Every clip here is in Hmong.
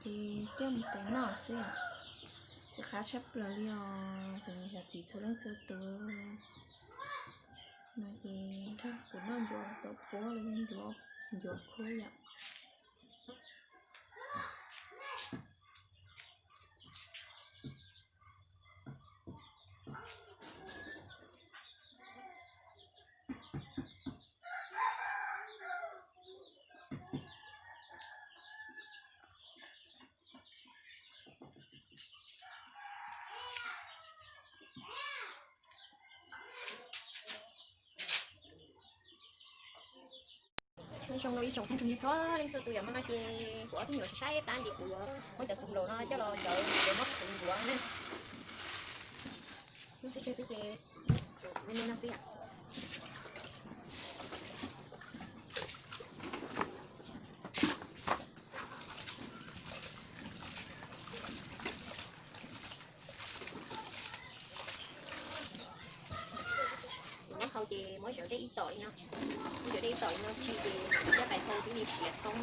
Ces coj mus tes noj xwb os. Ces qab tshaj plaws li os, kuv niam txiv txhua leej txhua tus. No ces nrog kuv noj ncuav tau puab los yog ncuav, ncuav khub yom. Nyob zoo no ib tsoom phooj ywg txhua leej txhua tus, yog hmo no ces kuv ob tug nyuam saib plab ces kuv yuav muab cov txhuv nplaum no coj los cawv yuav muab qhwv ncuav na. Lub tsawg tsawg xwb ces me me no xwb. Kuv muab hau ces muab zawv dej ib tom li no, muab zawv dej ib tom li no tso ces coj pais hau twb li siav thoob.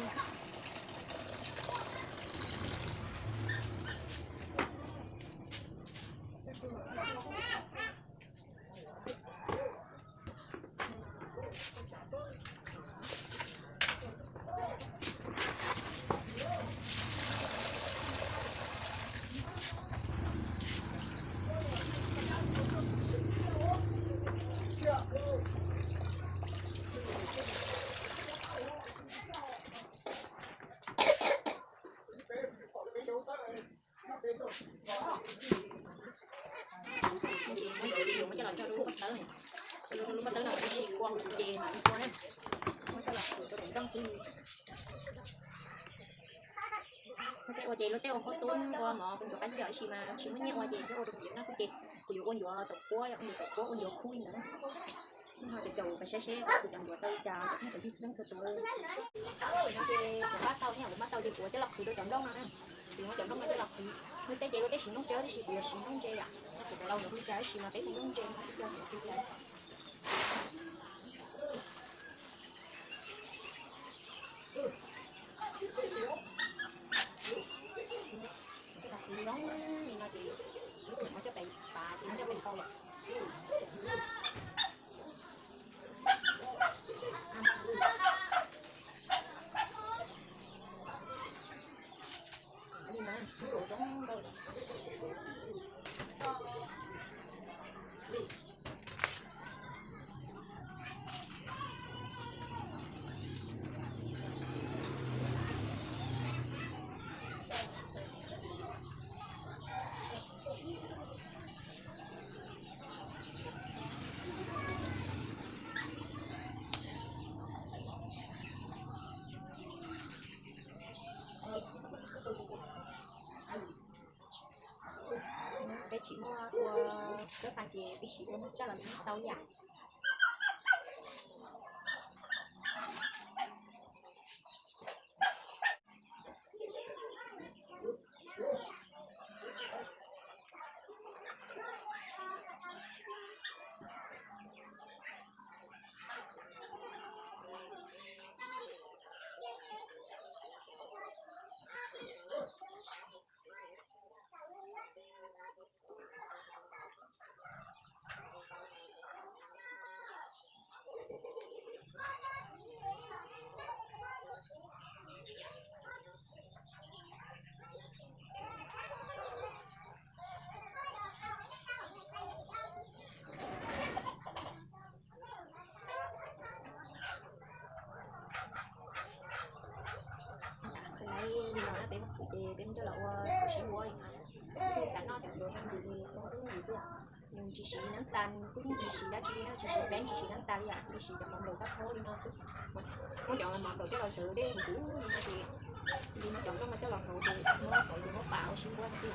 Muab coj los tso rau lub pob tawb, lub pob tawb no tsis kua ces mam li kua na. Muab coj los rau daim nrooj xwb. Tej ua ces luag tej ua qhob tub ua mov kuv ntsuav qab cawm ib sim mas tsis muaj nyiaj ua ces thiaj ua rau kuv yuav noj xwb ces kuv yuav ua ncuav tom puab, ua ncuav tom puab ua ncuav khub li ntawd. Hnub no ces caum peb saib seb kuv cov ncuav tau li cas cov phooj ywg txhua leej txhua tus. Ces kuv npaj tau, kuv npaj tau ces kuv coj los qhwv rau cov nplooj no na. Kuv muab cov nplooj no coj los qhwv. Luag tej ces luag tej siv nplooj tsawb tab sis kuv yuav siv nplooj ntse yom. Kuv cov laus nws hu cas tab sis mas peb hu nplooj ntse no ib co kuv hu cas. Coj los qhwv zoo li no ces muab coj pais pav ces muab coj pais hau yom. Li no zoo nkauj. Peb tsis muaj ua cuab fas ces peb siv ua muab tsaj los yeej tau yam. Qhov no li no peb mus qhwv ces peb muab coj los ua qhwv sib npuab li no. Peb xav noj cov ncuav no ntws li koob tub ntws xwb. Nws tsis siv nab tas, nws kuj yeej tsis siv dab tsi li na, tsis siv peeb tsis siv nab tas li yom, nws siv cov mov nplaum xab khaub li no xwb. Muab cov mov nplaum coj los zawv dej mus kuv li no ces, li no cov nplooj no coj los hauv ces muab hauv ces muab pam ua sib npuab xwb.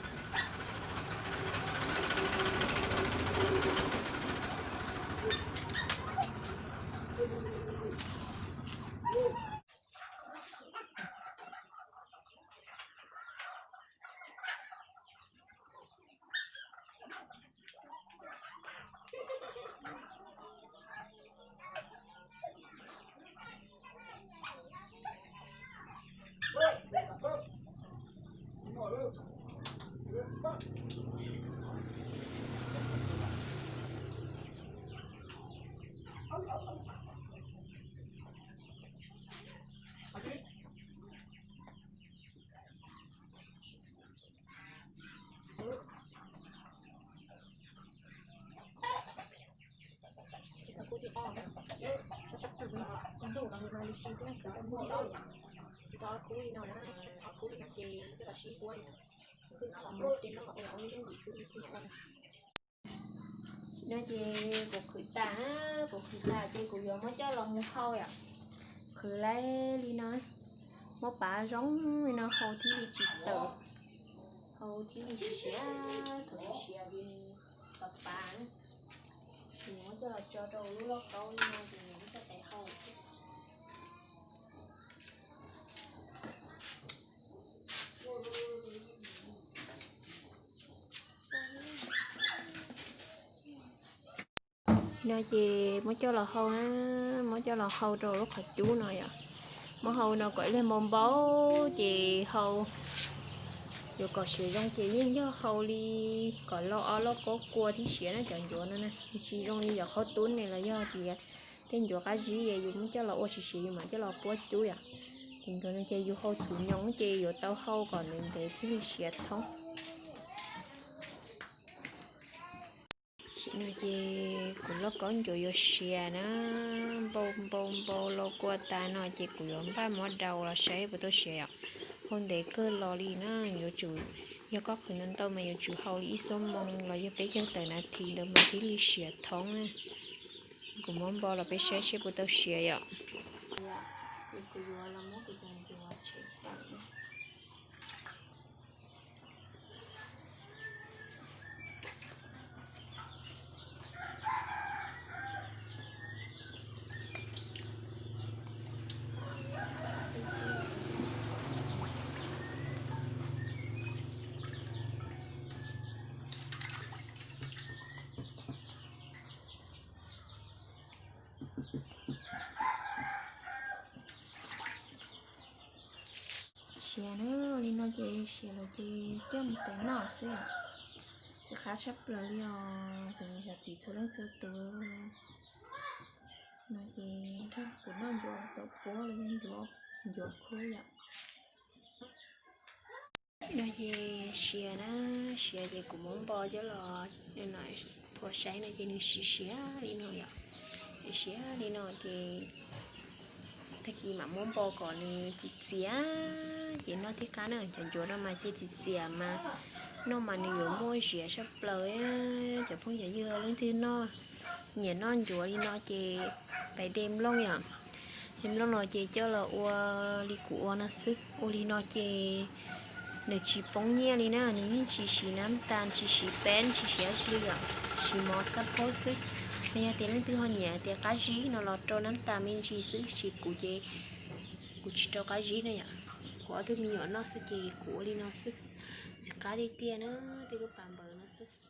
Sib xwb na, khwv tau hnub thib ob li, khwv tau ob khub li no na, ob khub li no ces coj los sib puab li. Hnub no los mus ces no los ua ib lub ntxiv xwb. No ces kuv qhwv tas, kuv qhwv tas ces kuv yuav muab coj los mus hau yom. Qhwv li no, muab pav zoo li no hau thiaj li tsis tawm, hau thiaj li tsis siav, thaum tsis siav ces pav pav na. Ces muab coj los tso rau lub lauj kaub li no ces nws muab coj tes hau. No ces muab coj los hau na, muab coj los hau rau lub qhov cub no yom. Muab hau no kom ib leeg npau npau ces hau, yuav kom siav zoo ces yeej yog hau li kom lauj, ob lauj kaub kua thiab siav na cov ncuav no na. Tsis zoo li cov qhaub tub ne los yog tias tej ncuav qab zib es yus muab coj los ua siav siav yus mam coj los puab cub yom. Ces ncuav no ces yus hau txhuv nyoos ces yuav tau hau kom ntev ntev thiaj li siav thoob. Tam sim no ces kuv lauj kaub ncuav yuav siav na, npau npau npau los kua tas no ces kuv yuav npaj muab daus los saib puas tau siav yom. Hau ntev kawg los li na, yuav tsum, yog koj qhwv ntau ntau mas yuav tsum hau li ib xuab moos los yog peb caug tawm nas this ntawd mas thiaj li siav thoob na. Kuv muab npau los peb saib seb puas tau siav yom. Ces kuv yuav los muab kuv cov ncuav tshem tawm na. Siav na, li no ces siav lawm ces coj mus tes noj xwb. Txiv qab tshaj plaws li os, cov niam cov txiv txhua leej txhua tus. No ces nrog kuv noj ncuav tau puab los yog ncuav, ncuav kub yom. No ces siav na, siav ces kuv muab npau coj los phua saib no ces nws siav siav li no yom. Siav siav li no ces tag kis mam muab npau kom nws txias txias ces noj thiaj qab na. Cov ncuav no mas cia txias txias mas noj mas nws yuav muaj ziav tshaj plaws. Cov phooj ywg leej twg noj, nyiam noj ncuav li no ces pais de nplooj yom. De nplooj no ces coj los ua li kuv ua no xwb. Ua li no ces nws tsis poob nyiaj li na, nws yeej tsis siv nab tas, tsis siv peb, tsis siv dab tsi li yom, siv mov xab phaub xwb. Yog tias leej twg ho nyiam tias qab zib no los rau nab tas me ntsis xwb, tsis, kuv ces kuv tsis rau qab zib na yom. Kuv ob tug me nyuam noj xwb ces kuv ua li no xwb. Txiv qab tiag tiag na, tej lub pas npawg no xwb.